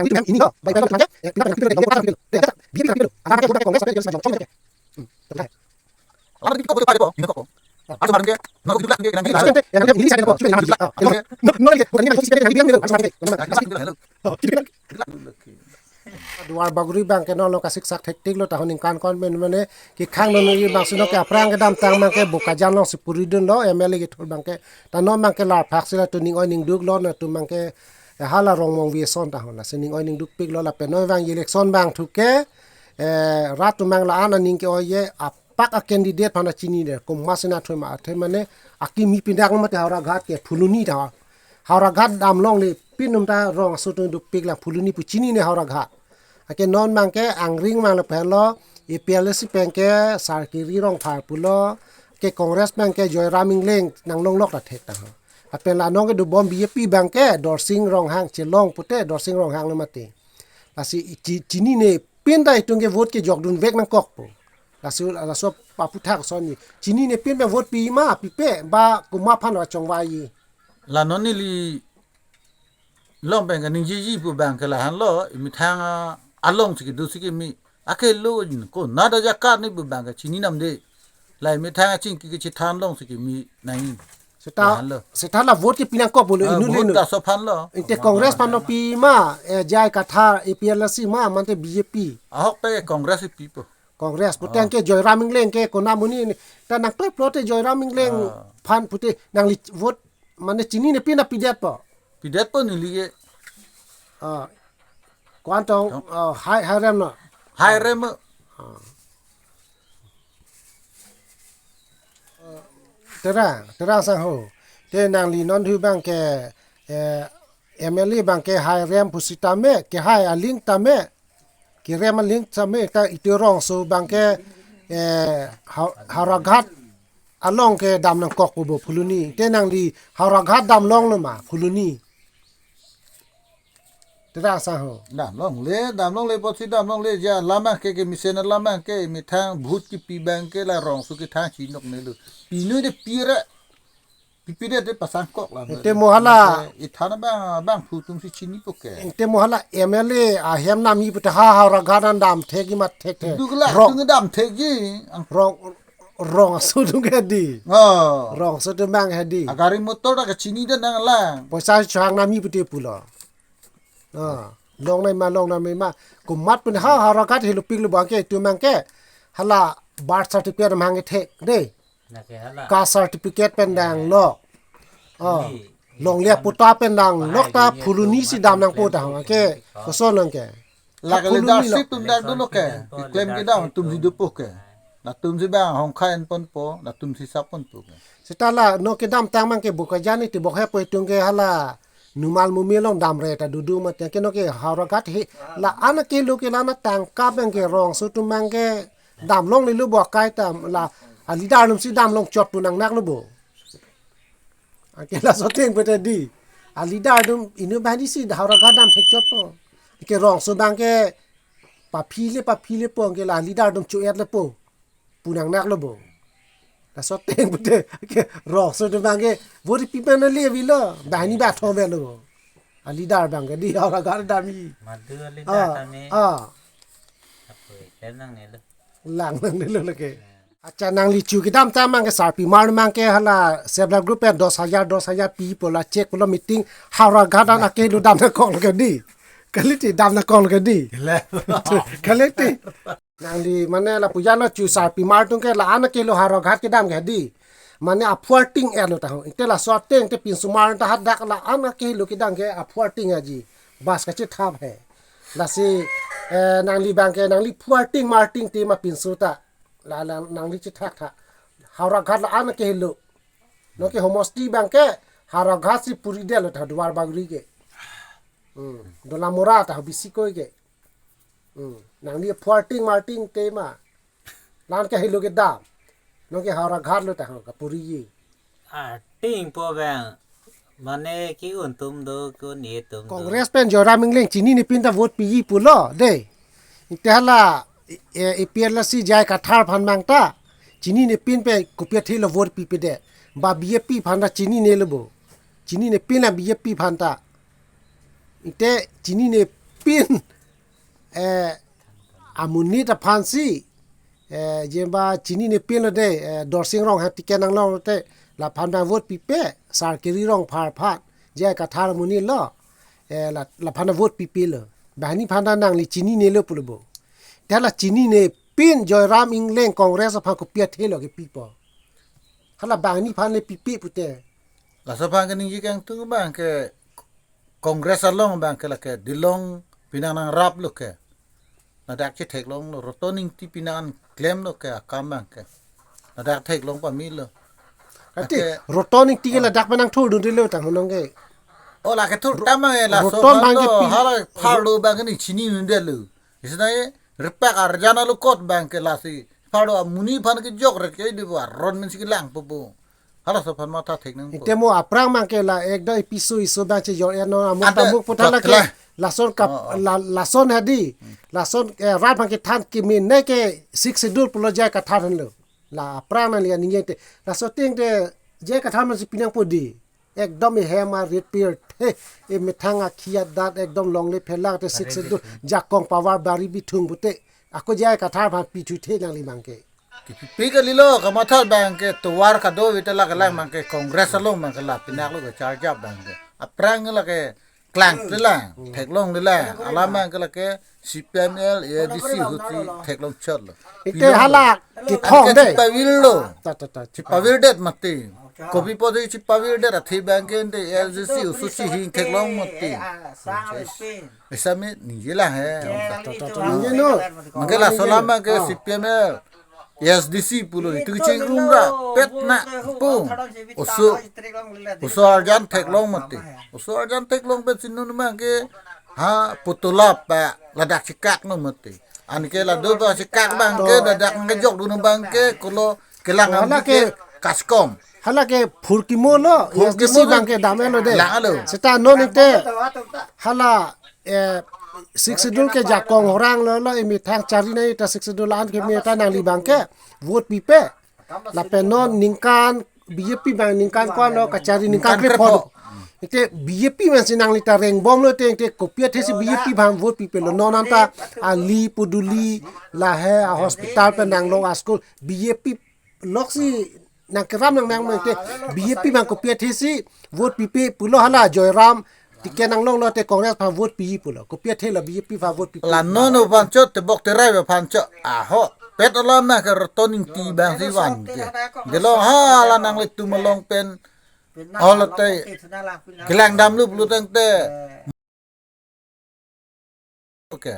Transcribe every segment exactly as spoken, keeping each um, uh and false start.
Nang itu kan ini loh, baik baik loh, eh, pindah pindah pindah, pindah pindah, pindah, B J P pindah pindah. Anak anak Congress, Congress, Congress, Congress. Alam di ko ko ko ko. Aso malam ke. No ko duduk lagi nang. Duarbagori abang ke non lo kasiksak thektik lo tahun ningkan kon pen mane kekhang non abang si non ke aphrang kedamtang abang ke Bokajan alongsi puri dunlo M L A kethur abang ke. Ta non abang ke la phak si la tu ning oi ning duk lo na tu abang ke hala Rongmongve ason tahun la si ning oi ning dukpik lo lapen non abang election abang thu ke eh, rat atum abang la-an aning ke-oi-e apak a candidate aphan chinine komat si nangthu ma athe mane akimi pindak mate Howraghat ke Phuloni ta. Howraghat dam longle pin atum ta rong aso atum dopik lang Phuloni pu chinine Howraghat. Anke non abang ke Angring abang lapen lo A P L A C abang ke Sarkiri Rongphar pulo ke Congress abang ke Joyram Engleng nang longlok ta thek ta. Lapen la non ke dobom B J P abang ke Dorsing Ronghang chelong pute Dorsing Ronghang lo mate. Lasi chi- chinine pin ta itum ke vote kejok dunvek nangkokpo. Laso laso paputhak ason ni. Chinine pin abang vote pi ma pipe ba komat aphan chongvai-e. La non neli long abang ke ningjiji pu abang ke lahenlo, imethang a- alongsi kedo si keme. Akelo jin ko nada jakat ni pu abang ke chini namde. La imethang chingki kechethan alongsi keme nangji. Seta lahenlo. Seta la vote kepi nangkokpo lo Ah, inut le vote inut. Laso aphan lo. Inte Congress aphan lo pi ma, eh, J I Kathar, A P L A C ma, mante B J P. Ahok pe Congress pipo. Congress, pute anke Joyram Engleng ke kona muni ni. Ta nang plot plot te Joyram Engleng Ah. aphan pute nangli vote mane chinine pin ta pidetpo. Pidetpo neli ke. Ah. Ko-an tong, Tong. Ah, Hai, Hairem no. Hairem. Ah. Terang, terang sang ho. Te nangli non thu abang ke, eh, M L A abang ke Hairem pusi tame, kehai aling tame, kerem aling tame ta itum rongso abang ke, eh, Haw- Howraghat along kedam nangkokpo bo Phuloni. Te nangli Howraghat dam longlo ma Phuloni. Terang sang ho. Dam longle, dam longle apotsi dam longle ja lam abang ke kemesen alam abang ke imethang vote kepi abang ke la rongso kethang chinok nelo. Pinu de pira. Pipi de de pasangkok la. Ente mo hala. Ithan abang abang phu atum si chinipo ke. Ente mo hala M L A ahem nami pute ha Howraghat an dam thekji mat thekthek. Duk la Rong- tung dam thekji. Ang- Rong rong aso atum ke di. Oh. Rong aso atum abang ke di. Agari motor ta kachini de nanglang. Poisa chang nami pute pulo. Ah, longnoi ma longnoi ma. Komat pun ha Howraghat helo piklo abang ke itum abang ke. Hala birth certificate abang ke thek de. Nake hala. Caste certificate pen dang lok. Oh. Ini longle patta pen dang lok ta Phuloni si dam nangpo ta hang ke. Koson nang ke. Lake Phuloni leadership lo. Atum dak dolo ke. Election season po, claim ke election dam atum si dopo ke. Latum si abang hongkha enponpo, latum si sapponpo ke. Seta la non kedamtang abang ke Bokajan ni tibok he po itum ke hala Numal Mumel along damre ta dudu mate ke non ke Howraghat he la-an akelo ke la-an tangka abang ke rongso atum abang ke dam longlelo bo akai ta la a leader atum si dam longchot pu nangnak lo bo. Anke laso ateng pute di. A leader atum inut banghini si Howraghat dam thekchotpo. Anke rongso abang ke paphi le paphi lepo anke la leader atum cho-et lepo. Pu nangnak lo bo. Laso ateng pute ke rongso atum abang ke vote pi abang le avelo. Banghini bathom avelo bo. A leader abang ke di Howraghat damji. Madu a leader Ah, tame. Ah. Apoi, tenang nelo. Lang nangnelo lake. Accha nangli chu kedamtang abang ke sarpimar abang ke hala self help group pen dos hajar, dos hajar pipo la chek pulo meeting Howraghat an akelo dam nangkok lo ke di. Kalite dam nangkok lo ke di. Kalite. Nangli mane lapu jalo chu sarpimar atum ke la-an akelo Howraghat kedam ke di. Mane aphu arting erlo ta ho. Ente laso ateng te pinsomar ta hadak la-an akelo kedam ke aphu arting aji. Bus kachethap he. Lasi eh, nangli abang ke nangli phu arting mar arting te ma pinso ta. La, la nangli chethak tha. Howraghat la-an akelo. Non ke homosti abang ke Howraghat si puri detlo ta Duarbagori ke. Hmm. Dolamara ta ho Bisikoi ke. Hmm. Nangli phu arting mar arting te ma. La-an akelo kedam. Non ke Howraghat lo ta ho kapuriji. Arting po abang. Mane ke-un atum do, ke-un-e atum do. Congress pen Joyram Engleng chinine pin ta vote piji pulo de. Ente hala eh, A P H L C J I Kathar aphan abang ta chinine pinpe kopi athe lo vote pipedet. Ba B J P aphan ta chininelo bo. Chinine pin la B J P aphan ta. Ite chinine pin, eh, amonit aphansi, eh, jeba chinine pinlo de, eh, Dorsing Ronghang ticket nanglong te, laphan abang vote pipe, Sarkiri Rongphar aphan, J I Kathar amonit lo, eh, la, laphan vote pipelo. Banghini aphan ta nangli chininelo pulo bo. Te la chinine pin Joyram Engleng Congress aphan kopi athe lo kepipo. Hala banghini aphan le pipe pute. Laso aphan ke ningje kangtung abang ke Congress along abang ke lake Dilong pinang nangraplo ke. Ladak chetheklonglo, Roton Ingti pinang klemlo ke akam abang ke. Ladak theklong pamelo. Ati, ake Roton Ingti ke ladak penang thurdundelo tang honong ke. Oh, lake thur Ro-, tama e laso Roton abang abang ke to, pi-, hala pharlo abang ke ning chininundelo. Isna e, repak arjan alo kot abang ke lasi. Pharlo amonit aphan kejok rek ke di bo, aron mensi kelangpo bo. Halaso aphan matha thek nangpo. Ite mo aphrang abang ke la ekdom episo iso abang chejor eno amuk tat tamuk putar la ke. Tat la. Lason kap-, oh, oh, la, lason hadi. Hmm. Lason, eh, rat abang kethan kemene ke Sixth Schedule pulo J I Kathar henlo. La aphrang nangli aningje te. Laso ateng te J I Kathar amatsi pinangpo di. Ekdom ehem arit pirthe, emethang akhi adat ekdom longle phelak te Sixth Schedule jakong pavar bari bithung pute. Ako J I Kathar aphan pithu the nangli abang ke. Kipipi kalilo, kamatha abang ke tovar kado vite la kelang abang ke Congress along abang ke la pinaklo ke charge up abang ke. Aphrang la ke klangkle la, theklongle la, alam abang ke lake C P M L, A S D C ahutsi theklong chotlo. Ite pilo hala lo. Kethom anke de. Chipavirlo. Ta, ta, ta, chipa-, chipavirdet mati. Kopi apotsi chipavirdet athe abang ke ante A S D C oso chihing theklong mati. Isame ningje lang he. Ta, ta, ta, ta, ningje no. Mangke laso alam abang ke C P M L. A S D C pulo itum kechingrum ra pet na pu. Oso, oso arjan theklong mati. Oso arjan theklong pen si non abang ke ha putulap pa ladak chekak no mati. Anke la do ba chekak abang ke ladak ngejok dun abang ke kolo kelang. Hala abang ke ke kaskom. Hala ke phurkimo lo, phurkimo A S D C lo. Abang ke damlo de. Langlo. Seta non ite hala, eh, Sixth Schedule ke jakong horang lo lo, emethang chari nai ta Sixth Schedule an ke meta nangli abang ke vote pipe. Lapen non ningkan B J P abang ningkan ko-an lo kachari, ningkan krepho. Ningkan krepho. Ite B J P amatsi nangli ta rengbomlo te, ite kopi athesi B J P aphan vote pipelo. Non anta ali puduli lahei a hospital pen nanglong a school B J P loksi nangkeram nang nang mete B J P abang kopi athesi vote pipe pulo hala Joyram ticket nanglonglo te Congress aphan vote pi pulo. Kopi athe lo B J P aphan vote pipe. La non aphan chot te bok te rai aphan chot. Aho. Pet alam na ke Roton Ingti abang si van ke. Delo hala nanglitum along pen. Olo te. Kelang damlo pulo tangte. Oke.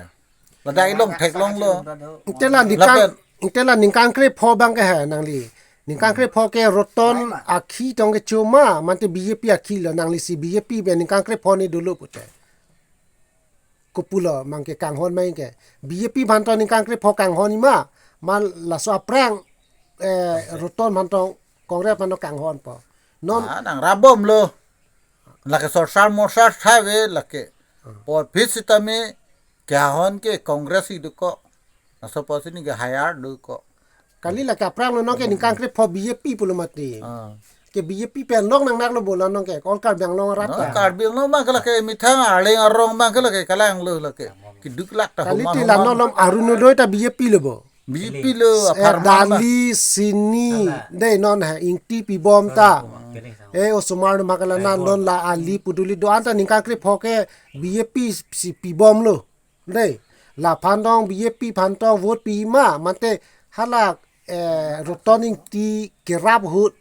Ladak ilong theklonglo. Ite la ningkan, lapen ite la ningkan krepho abang ke ha nangli. Ningkan krepho ke Roton akhi tong kecho ma, mate B J P akhi lo nanglisi B J P pen ningkan krepho ni dolo pute. Kopulo mangke kanghon mai ke. B J P aphan to ningkan krepho kanghon ma, ma laso aphrang, eh, Roton aphan to Congress aphan to kanghonpo. Non ah, nangrapbomlo. Lake sorsar morsar thave lake. Hmm. Porphit sitame kehahon ke Congress si do ko. Laso apotsi neke hire do ko. Kali lake aphrang lo non ke ningkan krepho B J P pulo mati. Ah. Ke B J P pen long nang naklo bo la non ke. All Karbi Anglong arat. Non ta. Karbi Anglong abang ke lake methang arleng arong abang ke lake kalanglo lake. Keduk lak ta. Kali homa ti homa la non lom Orunodoi ta B J P lo bo. B J P lo, eh, apharman ba. Dali, sini, dei non ha, ingti pibom ta. Eh, osomar no makala na non la ali puduli do-an ta ningkan krepho ke B J P si pibomlo. Dei, laphan tong B J P aphan tong vote pi ma, mate hala, eh, Roton Ingti kerap ahut.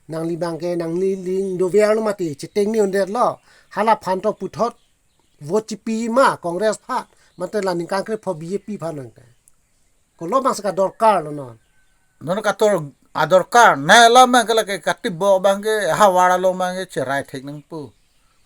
Nangli abang ke, nangli ling dover lo mati, chiteng ni undet lo. Halaphan to puthot vote chipi ma, Congress aphan. Mate la ningkan krepho B J P aphan nangte. Kolo abang si kadorkar lo non. Non kator adorkar. Nai alam abang ke lake katibok abang ke havar along abang ke cherai thek nangpo.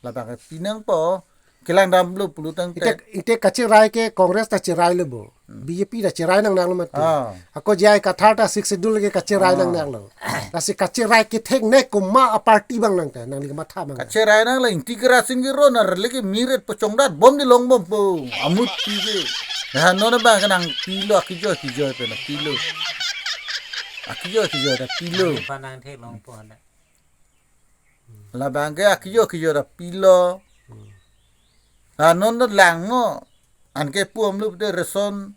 Labang ke pi nangpo. Kelang damlo pulo tangte. Ite, ite kacherai ke Congress ta cherai lo bo. Hmm. B J P ta cherai nang nang lo mati. Ah. Ako J I Kathar ta Sixth Schedule ke kacherai nang nang lo. Ah. Lasi kacherai kethek ne koma a party abang nangte, nangli kematha abang. Kacherai nang la Ingti Kera Sing Kero na rele ke miret pachongdat bom di longbompo. Amut pi ke. Ya non abang ke nangpilo, akijoi kijoi pen pilo. Akijoi kijoi ta pilo. Panang theklongpo na. Labang ke akijoi kijoi ta pilo. Hmm. Ah, non ta lang ngo. Anke pu amlup de reson.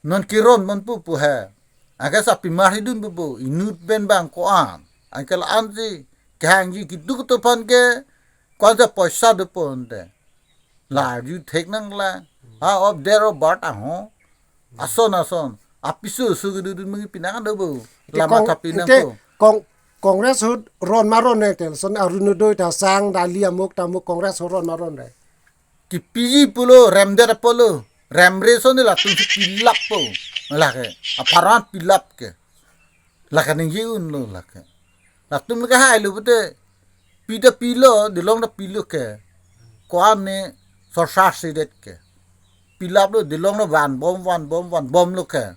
Non kiron mon pu pu he. Anke sa pimar hidun pu pu. Inut pen bang ko-an. Anke la-an si. Kehangji keduk to aphan ke. Ko-an sa poisa dopo ante. La arju thek nanglang. Ha, of death or birth aho. Ason ason. Apiso so kedudun mengi pinang do bo. Ite Lama kong-, tapi nang ite ko. Kong-, Congress ahut ron ma ron ne tel. Son Arunodoi ta sang dali amuk ta amuk Congress ahut ron ma ron re. Kipiji pulo, remdet apotlo. Remre son ni latum si pilap po. Lake. Aparan pilap ke. Lake ningje unlo lake. Latum lake hailo pute. Pi ta pilo, dilong ta pilo ke. Ko-an ne sorsar sedet ke. Pilaplo, dilong ta van bom, van bom, van bomlo ke.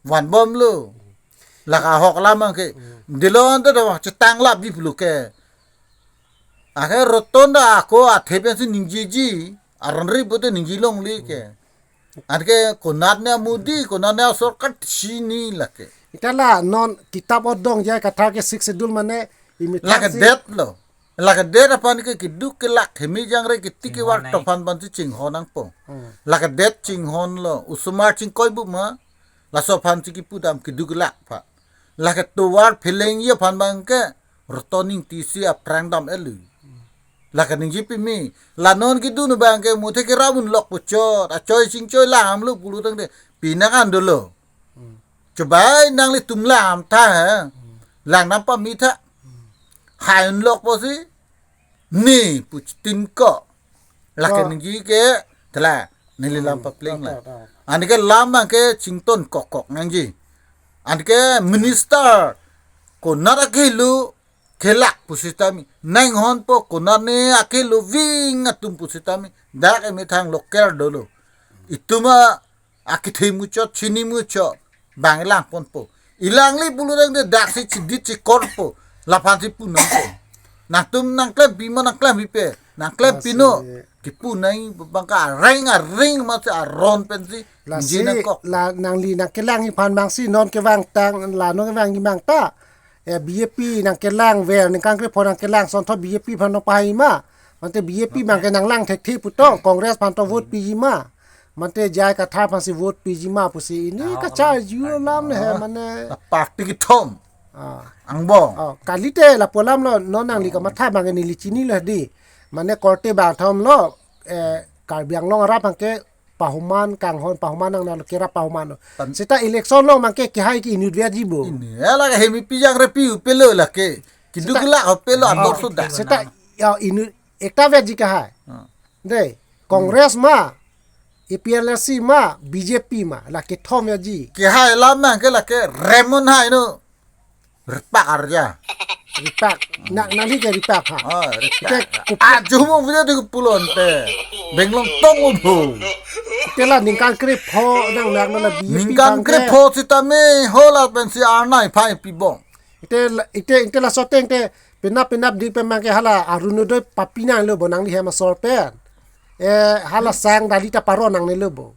Van bomlo. Lake ahok lam abang ke. Dilong ta ta chetang lapji pulo ke. Anke roton ta ako athe pensi ningjeji. Aron ri pute ningje longle ke. Anke konat ne Modi, konat ne sorkar chini lake. Ita la non kitap odong J I Kathar ke Sixth Schedule mane imitat Lake si. Detlo. Lake det aphan ke keduk kelak hemi jangre kiti kevak Chinghon nang. To aphan aphan si chinghon nangpo. Hmm. Lake det chinghonlo. Osomar chingkoi bu ma. Laso aphan si kipu dam keduk kelak pha. Lake tovar phelengji aphan abang ke. Roton Ingti si aphrang dam elu. Lake ningje pimi. La non kedun abang ke muthe kerap unlok puchot. Achoi chingchoi lam lo pulo tangte. Pinang an dolo. Hmm. Chobai nanglitum lam tha he. Hmm. Lang nam pami tha. Hmm. Hai unlok po si. Ni puchitin ko. Lake Ko. Ningje ke. Tela. Neli lam Hmm. papleng la. Ta, ta, ta. Anke lam abang ke chington kok kok nangji. Anke minister. Konat akehelo. Kelak pusitame. Nanghon po konat ne akehelo ving atum pusitame. Dak emethang loker dolo. Itum a akethe muchot, chini muchot. Bang langponpo. Ilangli pulo tangte dak si chidit chikor po. Laphan si pu nangpo. Nangtum nangklem pima nangklem pipe. Nangklem Masi. Pino. Kipu nang bang ka areng areng masi aron pensi. Lasi, nji nangkok. La nangli nangkelang iphan bangsi non kevang tang la non kevang imang ta. Eh, B J P nangkelang ver ningkan krepho nangkelang sonthot B J P aphan nangpahai ma. Mante B J P Okay. Abang ke nanglang thekthe putong, Congress aphan to vote Hmm. piji ma. Mante J I Kathar aphansi vote piji ma pusi ini Ah, kacha kalang. Juro lam ne he Ah. Mane. La party kethom. Ah. Angbong. Oh, kalite lapu alam lo non nangli Oh. Kamatha abang ke neli chinilo di. Mane korte bangthom lo, eh, Karbi Anglong arap abang ke pahuman kanghon pahuman nang nalo kera pahuman lo. Tan- Seta election lo abang ke kehai ke inut via jibo. Ini, ya lake hemi pijang repi upelo lake. Keduk Seta- kelak upelo Oh, ator sudah. Seta, ya inut ekta via ji kehai. Ah. De, Congress ma, A P H L C ma, B J P ma, lake thom via ji. Kehai lam abang ke lake remon hai no. Repak arja. Repak. Na, nangli ke repak ha. Ah, repak. Ke kup- Ajo mo video di pulo ante. Benglong tong ubo. Ite la ningkan krepho nang nang na B J P Ningkan abang ke. Krepho sitame hola pensi arnai phai pibong. Ite la, ite, ite laso ateng te penap penap di pen abang ke hala Arunodoi papi nanglo bo nangli hem asor pen. Eh, hala sang dali ta paro nangnelo bo.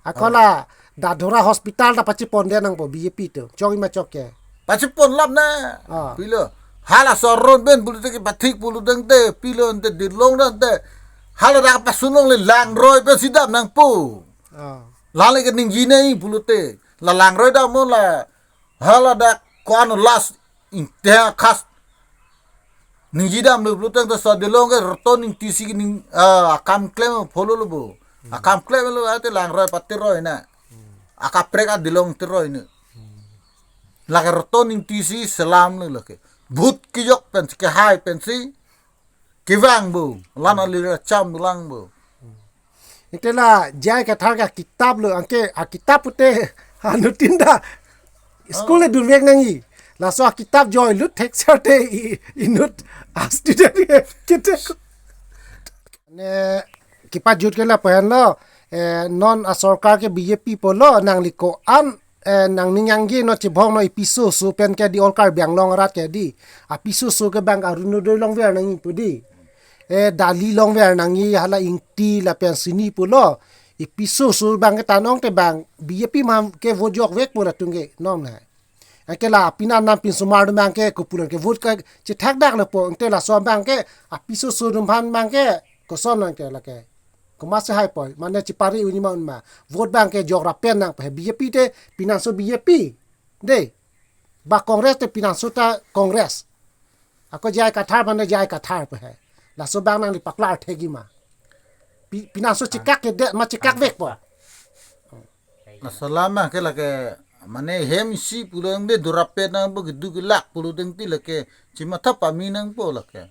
Ako Oh. La Dadhora Hospital ta pachipon de nangpo B J P to. Chok ima chok ke. Pachipon lap na. Ah. Pilo. Hala soron pen pulo te kipathik pulo tangte. Pilo ante dilong tangte. Hala dak pasulongle langroi pen sidam nangpo. Ah. Lale ke ningje nai pulote. La langroi dam mo la. Hala dak ko-an last ingte khas. Ningje dam lo pulo tangte sa dilong ke Roton Ingti si ning, ah, akam klem follow lo bo. Akam klem lo ate langroi patiroi na. Akaprek adilong tiroi na. Lake Roton Ingti si selam lo lake. Vote kejok pensi kehai pensi. Kevang bo, lana lira cham lang bo. Ite la J I Kathar ke akitap lo, anke akitap pute anutin ta school le dunvek nangji. Laso akitap joi lut thek sar te i-, inut a student ke kete. Ne kipajut ke lapu-an lo, eh, non asorkar ke B J P pulo nangli ko-an eh, nangning angji no chibong no ipiso so pen ke di all Karbi Anglong arat ke di. Apiso so ke bang Arunodoi longver nangji pu di. Eh, dali longver nangji hala Ingti lapen sini pulo. Ipiso so abang ke tanong te bang B J P ma ke vote jokvekpo latum ke non na. Anke la pinan nam pinsomar atum abang ke kopulan ke vote kachethak daklo po. Anke laso abang ke apiso so atum aphan abang ke koson anke lake. Komat si haipo. Mane chepari unima unma. Vote abang ke jokrappet nangpo he B J P te pinanso B J P. Dei. Ba Congress te pinanso ta Congress. Ako J I Kathar mane J I Kathar po he. Laso abang nangli paklar thekji ma. Pi-, pinanso chekak ke det ma chekakvekpo. Laso alam ke lake mane hem isi pulo tangte dorappet nangpo, keduk kelak pulo tangte lake chematha pame nangpo lake.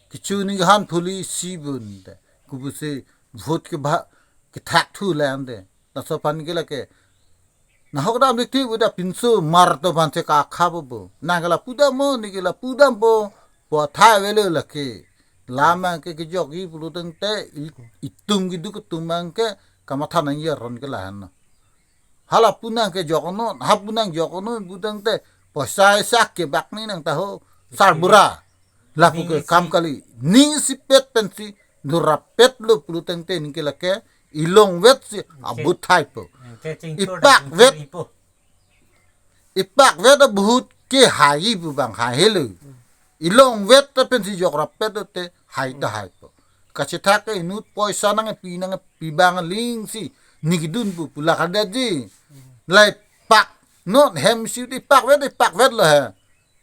Kecho ni han phuli isi bun te. Kopusi vote ke ba kethak thu lang te. Laso aphan ke lake. Nahok dam dik thi uda pinsomar atum aphan che kakha bo bo. Nang ke la pudampo, ne ke la pudampo. Pu athai avelo lake. Alam abang ke kejokji pulo tangte i-, itum keduk atum abang ke kamatha nangji aron ke lahenlo. Hala pu nangkejok non, ha pu nangjok non pu tangte poisa sak kebak ni nang taho. Sarbura. Lapu ke kam kali. Ning isipet pensi dorappetlo pulo tangte ning ke lake ilongvet si abut thaipo. Ipak vet. Ipak vet abut ke hai pu abang hai helo. Ilongvet ta pensi jokrappet te hai ta haipo. Kachethak ke inut poisa nangpi nangpi abang aling si ne kedun pu pula kadetji. Lai pak non hem isi te pakvet te pakvetlo he.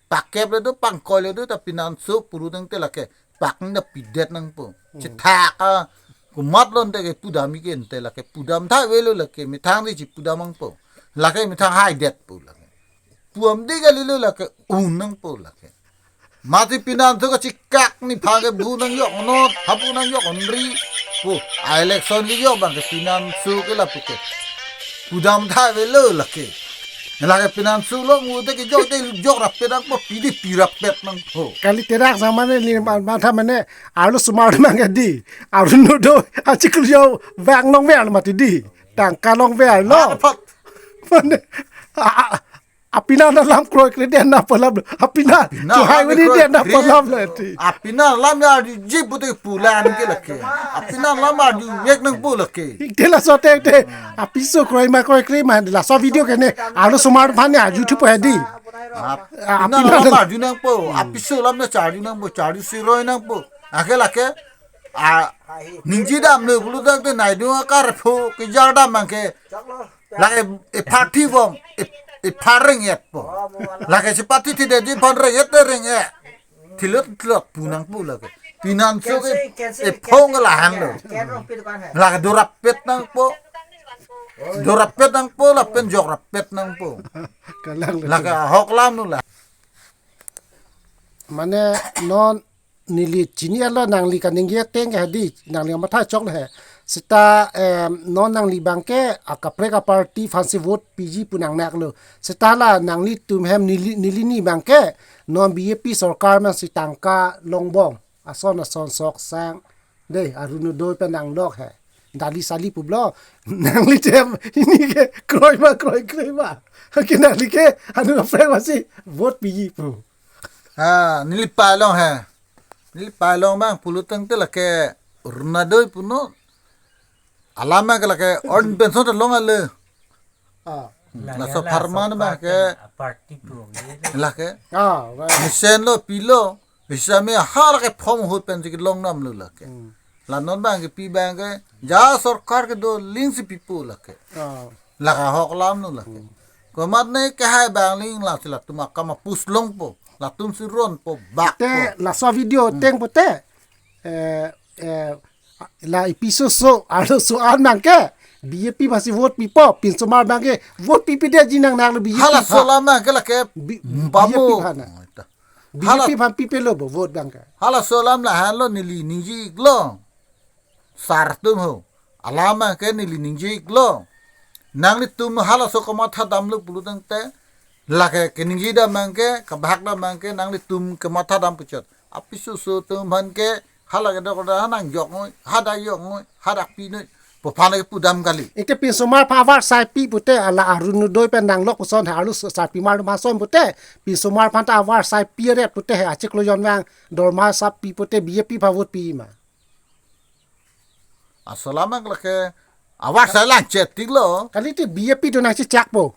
Pakkep le do pangkoi le do ta pinanso pulo tangte lake pak ni ta pidet nangpo. Chethak a komat lon te ke pudam iken te lake pudam thai avelo lake methang di chepudam nangpo. Lake methang haidetpo lake. Puam di kalilo lake un nangpo lake. Mati pinanso kachekak ni phang ke bu nangjok non, ha bu nangjok onri. Pu, a election kejok abang ke pinanso ke lapu ke. Pudam thai avelo lake. Lake pinanso lo mu te kejok te jokrappet nangpo pidi pirappet nangpo. Kali terak samane ni ma-, matha mane arlosomar abang ke di. Arun Udoy achiklo abang longver mati di. Tangka longverlo. Mane, a, a, apinan alam kroikre den nangpo alam lo. Apinan. Apinan chuhai alam vini kroikre den nangpo alam lo ti. Apinan alam ya di ji pute pulang ke lake. Apinan alam ya di yek nangpo lake. Ikte laso te te. Apiso kroi ma kroikre ma laso video ke ne. Arlosomar aphan ne arju thupo he di. Ap-, a, apinan apinan alam alam. Arju nangpo. Apiso alam ya charju nangpo. Charju siroi nangpo. Ake lake. A, ningje damlo pulo tangte nai dung akar pho kejar dam abang ke. Lake ephar thi bom, e, ephar reng-etpo. Lake chepathi thi de ji phan reng-et te reng-et. Thilot thilot pu nangpo lake. Pinanso ke ephong ke lahenlo. Lake dorappet nangpo. Dorappet nangpo lapen jokrappet nangpo. Kalang le. Lake ahok alam lo la. Mane non neli chinilo nangli kaningje ateng ke hadi, nangli matha choklo he. Seta, em, non nangli abang ke akaprek aparty aphansi vote piji pu nangnaklo. Seta la nanglitum hem neli, neli ni abang ke non B J P sorkar masi tangka longbom. Ason ason sok sang. Dei, Arun Udoy pen nanglok he. Dali sali pu blo. Nangli chem ini ke kroi ma kroikre ma. Ke nangli ke anu kaprek masi vote piji pu. Ah, neli palong he. Neli palong abang pulo tangte lake Arun Udoy punon. Alam ke lake on pension ta long ale. Ah. Laso pharman abang ke. Party pu. Lake. Ah, right. Mesen lo pilo. Isame ha lake form ahut pensi kelong damlo lake. Hmm. La non abang ke pi abang ke. Ja sorkar kedo alingsi pipo lake. Ah. Lake ahok alam lo lake. Hmm. Komat ne kehai abang aling lasi latum akam apus longpo. Latum si ronpo bak te po. Laso video ateng pute. Eh, eh, la ipiso so, arloso an abang ke. B J P masi vote pipo, pinsomar abang ke. Vote pipedet ji nangnaklo B J P. Halaso aphan. Alam abang ke lake. Bi-, bamo. B J P aphan na. Oh, ita. B J P aphan pipelo bo vote abang ke. Halaso alam lahenlo neli ningje-iklo. Sar atum ho. Alam abang ke neli ningje-iklo. Nanglitum halaso kamatha damlo pulo tangte. Lake keningje dam abang ke, kabahak dam abang ke, nanglitum kamatha dam puchot. Apiso so atum aphan ke, hala kedok da nangjok noi, hadak jok noi, hadak pi noi. Pu aphan ke pudam kali. Ike pinsomar aphan avarsai pi pute ala Arun Udoy pen nanglok puson ha arlo sarpimar atum ason pute. Pinsomar aphan ta avarsai pi ret pute he achiklo jon abang dorma sap pi pute B J P aphan vote pi ma. Aso alam ke lake awas sai lang chetik lo. Kali te B J P do nangchechakpo.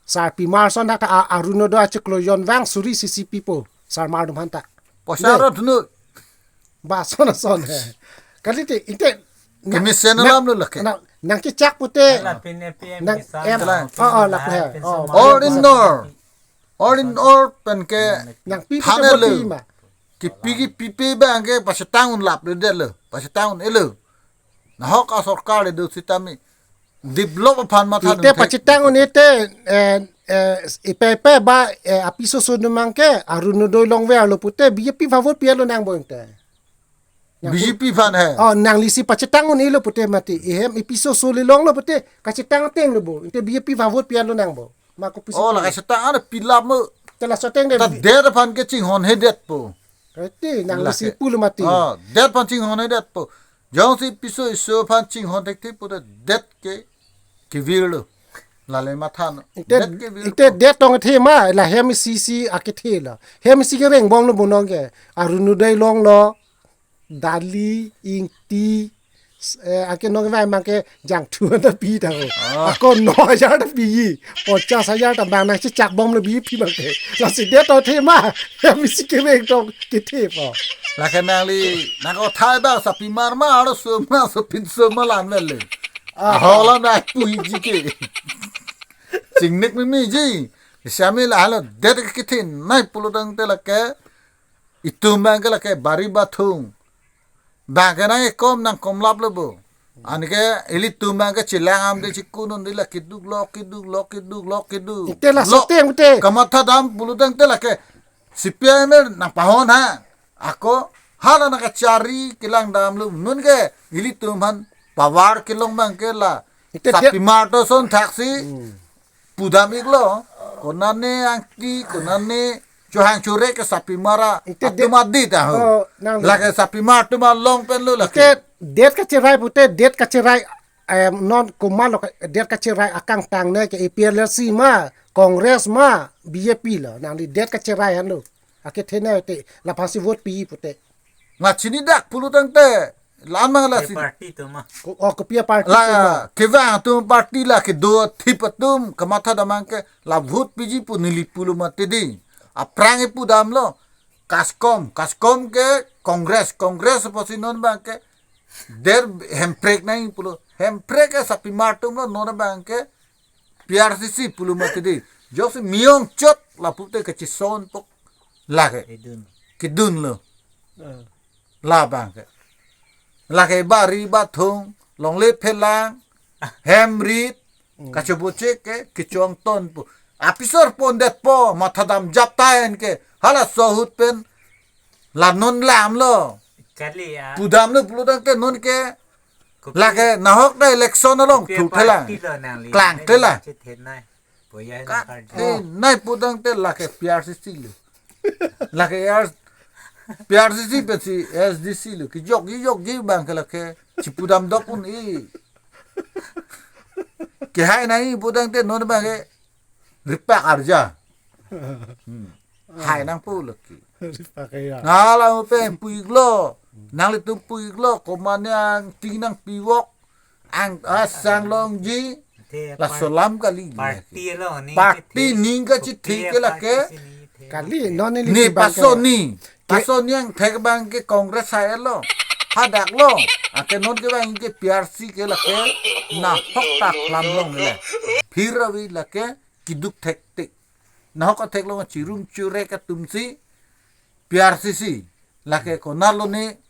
Sarpimar ason dak ta a-, Arunodoi achiklo jon vang suri C C P po. Sarmar atum aphanta. Poisa Ne. Ro dunu. Ba ason ason he. Kali te inte na-, Kemesen na-, alam lo lake. Na-, nangchechak pute. Ala pin A P M nang Kisan em. Ala. Oh, oh, lake he. Pin Oh. Somar. All in all. All in all pen ke Nangpi pute than vote lo. Pi ma. Kipi kipi abang ke pachetang un lap lo det lo. Pachetang un-e lo. Nahok asorkar le do sitame develop aphan matha Ite nung thek. Pachetang un-e te, eh, eh, ipe ipe ba, eh, apiso ason abang ke Arunodoi longver lo pute B J P aphan vote pi-et lonang bo inte. Nang B J P aphan he. Oh, nangli si pachetang un-e lo pute mati. Ihem ipiso ason le longlo pute kachetang ateng lo bo. Inte B J P aphan vote pi-et lonang bo. Ma kopi si Oh, pu. La kachetang an pilap mo. Te laso ateng de. Ta det aphan ke chinghonhedetpo. Kati nangli si Lake. Pulo mati. Oh, det aphan chinghonhedetpo. Jongsi piso iso aphan chinghon thekthe pute det ke kevir lo. Lale matha no. Inte, Det kevir inte po. Det tong the ma, la hem isi si akethe la. Hem isi kereng bom lo bonong ke. Arunodoi longlo, Dali, Ingti, s-, eh, ake nong vai mang ke jangthu ta pi ta ho. Ah. Ako no hajar ta pi. Ponchas hajar ta bang nangchechak bom lo B J P abang ke. Lasi det tong the ma, hem isi kereng tong kethe po. Lake nangli, nangkothai ba sarpimar ma, aro soma, sopin soma lan mele. Ah. Ahola na puji ke. Chingnik mimiji. Sami la halo det kethenei pulotangte lake. Itum abang ke lake bari bathung. Abang ke nangkekom nangkomlap lo bo. Anke ilitum abang ke chelang am de chikun un de la keduk lo, keduk lo, keduk lo, keduk. Inte laso lo. Ateng te. Kamatha dam pulotangte lake. C P I M nangpahon ha. Ako hala nangkachari kelang dam lo. Nonke ilitum aphan power kelong abang ke la. Ite dia- Sarpimar ason thaksi Hmm. pudam iklo. Konane angti, konane chohang chore ke sarpimar a- Ite dia- atum adit ta ho. Oh, nang- Lake sarpimar atum along pen lo lake. Ite det kacherai pute, det kacherai, eh, non komatlo ka-, det kacherai akangtang ne ke A P H L C ma, Congress ma, B J P lo. Nangli det kacherai anlo. Akethenei te, laphan si vote pi pute. Ngat chinidak pulotangte, la-an mang la Kopi si. Party atum ma. Ko-, oh, kopi aparty La atum ma. Kevang atum party la kedo thip atum, kamatha dam abang ke, la vote piji pu neli pulo mati di. Aphrang ipu damlo, kaskom, kaskom ke Congress, Congress apotsi non abang ke, det Hemprek nangji pulo, Hemprek ke sarpimar atum lo non abang ke, P R C C pulo mati di. Jongsi miyong chot lapu te kachesonpo. Lake. Kedun. Kedun lo. Eh. Labang ke. Lake bari bathung, longle phelang, hem rit, Hmm. kachoboche ke, kechongtonpo. Apisor pondetpo, matha dam japta en ke. Halaso ahut pen. La non lam lo. Kali ya. Pudam lo pulotangte nonke. Kopi- Lake nahok ta election along Kopi thu thelang. Party lo nangli. Klang Nangli thelang. Chethenei. Boya Ka-, na party. Eh, nai putangte lake P R C C lo. Lake R-, P R C C pensi S D C lo. Kijok, kijok, kijok abang ke lake. Chipudam dok un-e. Kehai nai putangte non abang ke. Ripak arja. Hmm. Hai nangpo lake. Ripak ya. Nala upe pu iklo. Nanglitum pu iklo. Komatne angti nangpivok. Ang asang longji. Te Laso par-, alam kali. Party lo ni Party chethe. Ning kachethe Kopi ke lake. Party si ni chethe. Kali, non ni Ne lisi abang ke. Paso ni. Ke- Paso ni angthek abang ke Congress hai lo. Hadak lo. Ake non ke abang ke P R C ke lake. Nahok ta klam long le. Phir avi lake keduk thektik. Nahok athek long chirum churek atum si P R C C. Lake konat lo ne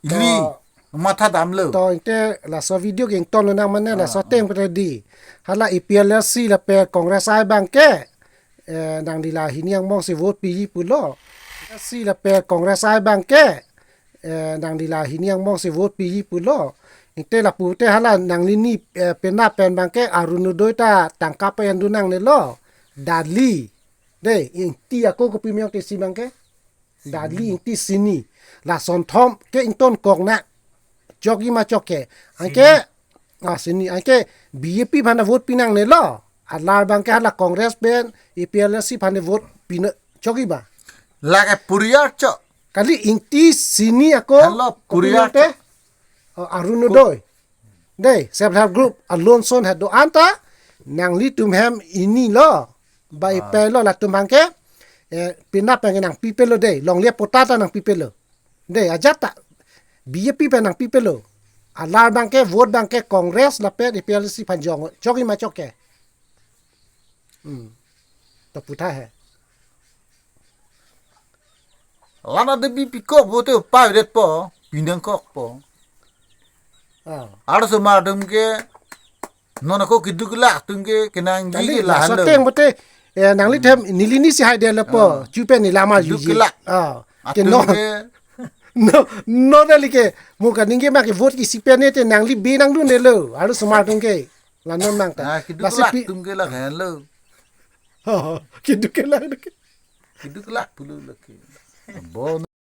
ili To, matha damlo. To inte laso video ke ington lonang mane Ah, laso ah. ateng pute di. Hala A P H L C lapen Congress ai abang ke. Eh, nangli la hini angbong si vote piji pulo. A P H L C lapen Congress ai abang ke. Eh, nangli la hini angbong si vote piji pulo. Inte lapu te hala nangli ni, eh, penap pen abang ke Arunodoi ta tangka pen dun nangne lo. Dali. De, Ingti ako kopi miyong te si abang ke. Dali Ingti Sini. Lason thom ke ington kok na. Chokji ma choke. Anke, Sini. Ah, Sini. Anke B J P aphan vote pi nangne lo. Alar abang ke hala Congress pen, A P H L C aphan vote pi na chokji ba. Lake puriar chok. Kali Ingti Sini ako Hello, kopi puriar miyong te. Chok. Oh, Arunodoi. Dei, self help group, a loan son he do-an ta, nanglitum hem ini lo. Ba Ah. ipe lo latum abang ke, eh, penap abang ke nangpipe lo dei, longle patta ta nangpipe lo. Dei, ajat ta, B J P pen nangpipe lo. Alar abang ke, vote abang ke, Congress lapen A P H L C aphan jong, jongji ma chok ke. Hmm. To putha he. Lana de bipikok vote pa det po, pinang kok po. Ah. Arloso mar atum ke, non ako keduk kelak atum ke, kenangji Kali, ke la laso halo. Ateng bote, eh, nanglitum, neli ni si hai de lo po, Ah. chupe neli ma Keduk juji. Kelak. Ah. Atum Keno, ke no, no dali ke, mo kaningje ma ke vote ke sipe ne te nangli be nangdun de lo, arloso mar atum ke. La non nang ta. Ah, keduk Lasi kelak pi- atum ke la halo. Oh, keduk kelak de ke. Keduk kelak pulo lagi. Bon.